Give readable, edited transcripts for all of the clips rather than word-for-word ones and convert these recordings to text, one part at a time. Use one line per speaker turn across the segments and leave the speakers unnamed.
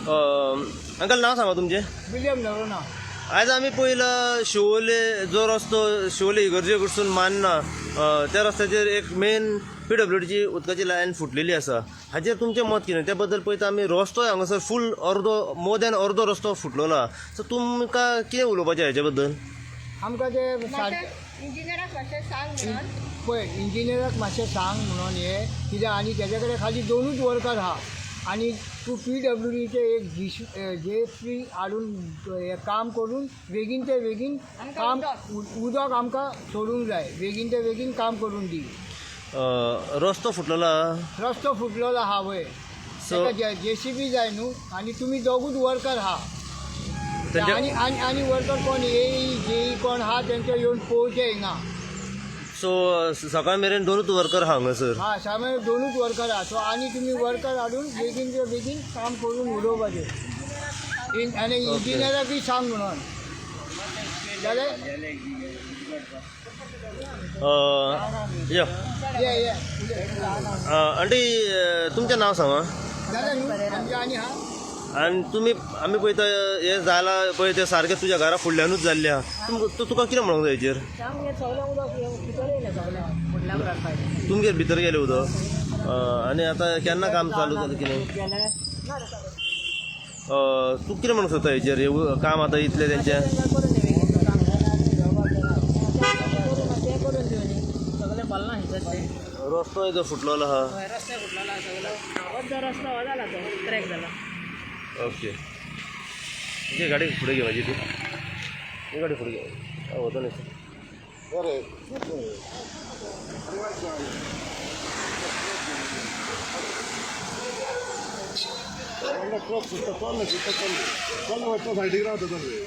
Uncle, नाव सांगा तुमचें.
William Noronha.
आयज आमी पयला शिवोले जो रस्तो शिवोले इगर्जे कडसून मान्ना त्या रस्त्याचेर एक मेन पीडब्ल्यूडीची उदकाची लायन फुटलेली आसा. हाचेर तुमचें मत कितें? त्या बद्दल पळयता आमी रस्तो हांगासर फूल अर्दो, मोर दॅन अर्दो रस्तो फुटलेलो आहा. सो तुमकां कितें उलोवपाचें हाचे बद्दल?
आमकां ते
इंजिनियराक मातशें सांग म्हणून.
पळय, इंजिनियराक मातशें सांग म्हणून. हें कित्याक आनी तेजे कडेन खाली दोनूच वर्कर आहा आनी तूं पीडब्ल्यूडीचें एक जे सी हाडून हें काम करून बेगीन ते बेगीन काम उदक आमकां सोडूंक जाय. बेगीन ते बेगीन काम करून दी.
रस्तो फुटलेलो आहा.
रस्तो फुटलेलो आहा वय.
सो
ताका जेसीबी जाय न्हू आनी तुमी दोगूच वर्कर आहा. आनी आनी आनी वर्कर कोण ए जेई कोण आहा तेंचे येवन पळोवचें हिंगा.
सो सकाळ मेरेन दोनूच वर्कर आहा हांगासर.
हा, सामने दोनूच वर्कर आहा. सो आनी तुमी वर्कर हाडून बेगीन ते बेगीन काम करून उडोवपाचें आनी इंजिनियराकूय सांग म्हणून जालें.
यो.
ये ये.
आंटी, तुमचें नांव सांगा.
जालें न्हू आमचें आनी हा.
आनी तुमी आमी पळयता हें जालां पळय तें सारकें तुज्या घरा फुडल्यानूच जाल्लें आहा. तुमकां तुका कितें म्हणूंक जाय हेचेर? तुमगेर भितर गेलें उदक आनी आतां केन्ना काम चालू जालें कितें? तूं कितें म्हणूंक सोदता हेचेर? हें काम आतां इतलें तेंचें रस्तो जो फुटलेलो आहा. ओके, तुजी गाडी फुडें घेवपाची. ती ही गाडी फुडें घेव वचो न्ही.
बरें. ट्रक सुद्दां चल्ले, सुद्दां चल्ले चल वचो सायडीक रावता चल्ले.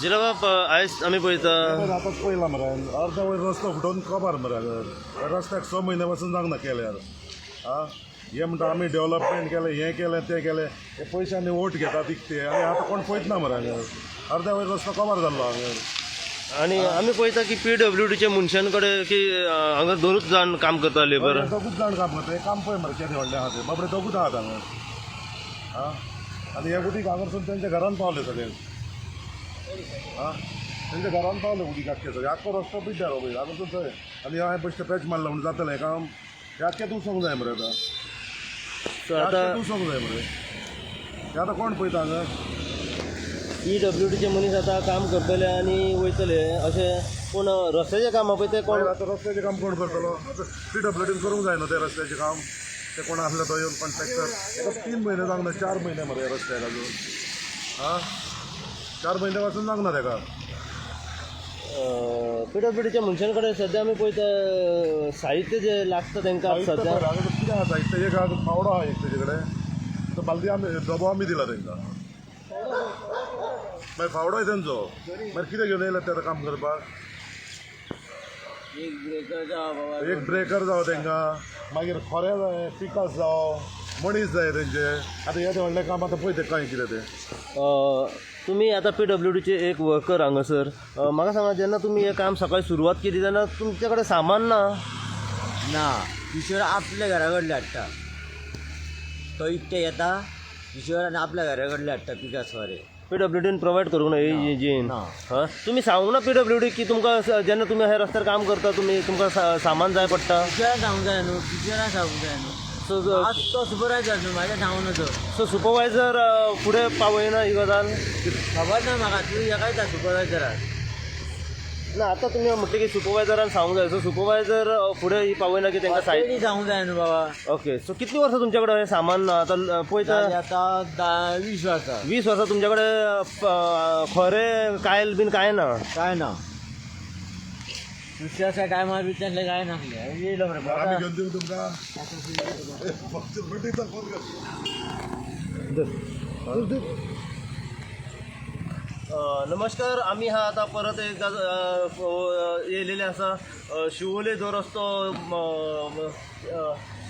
जिलाबाब, आयज आमी पळयता
आतांच पळयला मरे, अर्द्या वयर रस्तो फुटोवन कबार मरे. रस्त्याक 6 म्हयन्या पासून जावंक ना केल्यार. आं, हे म्हणटा आमी डेवलपमेंट केलें, हें केलें, तें केलें. हे पयशांनी वोट घेतात विकते आनी आतां कोण पळयतना मरे हांगा. अर्द्या वयर रस्तो कबार जाल्लो हांगा.
आनी आमी पळयता की पीडब्ल्यूडीच्या मनशां कडेन की हांगा दोनूच जाण काम करता लेबर.
दोगूच जाण काम करता. हें काम पळय मरे केदें व्हडलें आहा तें. बाबडे दोगूच आहात हांगा. आं, आनी हें उदीक हांगासून तेंच्या घरान पावलें सगळें. आं, तेंच्या घरान पावलें उदीक आख्खें सगळें. आख्खो रस्तो पिड्ड्यार हो पळय हांगासून थंय. आनी हांवें बेश्टें पॅच मारला म्हूण जातलें हें काम? हें आख्खें उसोंक जाय मरे आतां.
सो आतां
आख्खें उसोंक जाय मरे हें. आतां कोण पळयता हांगा?
पीडब्ल्यूडीचे मनीस आतां काम करतले आनी वयतले अशें. पूण रस्त्याचें काम आहा पळय तें कोण?
आतां रस्त्याचें काम कोण करतलो? आतां पीडब्ल्यूडीन करूंक जाय न्हू तें रस्त्याचें काम. तें कोण आसले तो येवन कॉन्ट्रॅक्टर. ताका 3 म्हयने जावंक ना, 4 म्हयने मरे रस्त्याक अजून. आं, 4 म्हयने पासून जावंक ना ताका.
पीडब्ल्यूडीच्या मनशां कडेन सद्या आमी पळयता साहित्य जें लागता तांकां सद्या.
कितें आहा साहित्य? एक आहा फावडो आहा एक तेजे कडेन. तो बालदी आमी डबो आमी दिला तांकां. मागीर फावडोय तेंचो. मागीर कितें घेवन येयला ते आतां काम करपाक? एक ब्रेकर जावं तांकां, मागीर खोरें जाय, पिकास जावं, मनीस जाय तेंचे. आतां हें व्हडलें काम आतां पळय तें कांय कितें तें.
तुमी आतां पीडब्ल्यूडीचे एक वर्कर हांगासर. म्हाका सांगा, जेन्ना तुमी हें काम सकाळी सुरवात केली तेन्ना तुमचे कडेन सामान ना?
ना, किशोर आपल्या घरा कडले हाडटा. तो इकते येता किशोर आनी आपल्या घरा कडले हाडटा पिकास खोरें.
पीडब्ल्यूडीन प्रोवायड करूंक ना ही जीन?
ना.
हां, तुमी सांगूंक ना पीडब्ल्यूडी की तुमकां जेन्ना तुमी हे रस्त्यार काम करता तुमी तुमकां सामान जाय पडटा?
किशोरान सांगूंक जाय न्हू, किशोरान सांगूंक जाय न्हू.
सो
आज तो सुपरवायजर न्हू, म्हाज्या सांगूं नजो.
सो सुपरवायजर फुडें पावयना ही गजाल?
खबर ना म्हाका. तूं हेका येता सुपरवायजराक.
ना, आतां तुमी म्हटलें की सुपरवायजरान सांगूंक जाय. सो सुपरवायजर फुडें ही पावयना की तांकां साहित्य
तेणी सांगूंक जाय न्हू बाबा.
ओके, सो कितलीं वर्सां तुमचे कडेन हें सामान ना आतां पळयता?
आतां 20 वर्सां.
20 वर्सां तुमचे कडेन खोरें कायल बीन कांय ना?
कांय ना. दुसऱ्या टायमार बी तेन्ना कांय नासलें. येयलो मरे.
आमी घेवन दिवं तुमकां?
नमस्कार, आमी हा आतां परत एकदां येयलेले आसा शिवोले जो रस्तो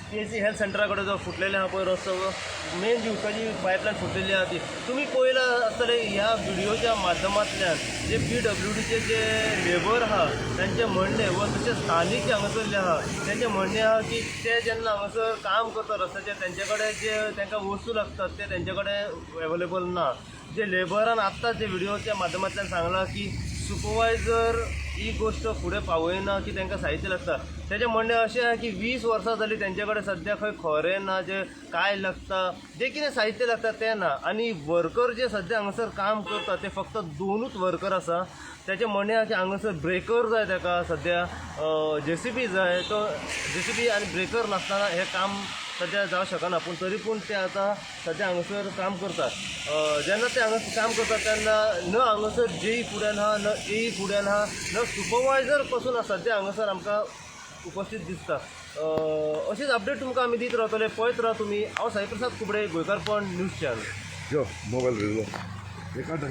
पीएचसी हेल्थ सेंटरा कडेन जो फुटलेले आहा पळय रस्तो, मेन जी उदकाची पायपलायन फुटलेली आहा ती तुमी पळयला आसतले. ह्या व्हिडिओच्या माध्यमांतल्यान जे पीडब्ल्यूडीचे जे लेबर आहा तांचें म्हणणें व तशें स्थानीक जे हांगासरले आहा तेंचें म्हणणें आहा की ते जेन्ना हांगासर काम करता रस्त्याचेर, तेंचे कडेन जे तांकां वस्तू लागतात ते तेंचे कडेन एवेलेबल ना. जे लेबरान आत्तां जे व्हिडिओच्या माध्यमांतल्यान सांगलां की सुपरवायझर ही गोश्ट फुडें पावयना की तांकां साहित्य लागता. तेजें म्हणणें अशें आहा की 20 वर्सां जालीं तेंचे कडेन सद्या खंय खोरें ना, जें काय लागता, जें कितें साहित्य लागता तें ना. आनी वर्कर जे सद्या हांगासर काम करता ते फक्त 2च वर्कर आसा. तेचें म्हणणें आहा की हांगासर ब्रेकर जाय ताका, सद्या जेसीबी जाय, तो जेसीबी आनी ब्रेकर नासतना हें काम सद्या जावंक शकना. पूण तरी पूण ते आतां सद्या हांगासर काम करतात. जेन्ना ते हांगासर काम करतात तेन्ना न हांगासर जेई फुड्यान आहा, न एई फुड्यान आहा, न सुपरवायझर पसून सद्या हांगासर आमकां उपस्थित दिसता. अशीच अपडेट तुमकां आमी दीत रावतले. पळयत राव तुमी. हांव साईप्रसाद कुबडे, गोंयकारपण न्यूज चॅनल.
यो मोबायल भिजलो. हे काड.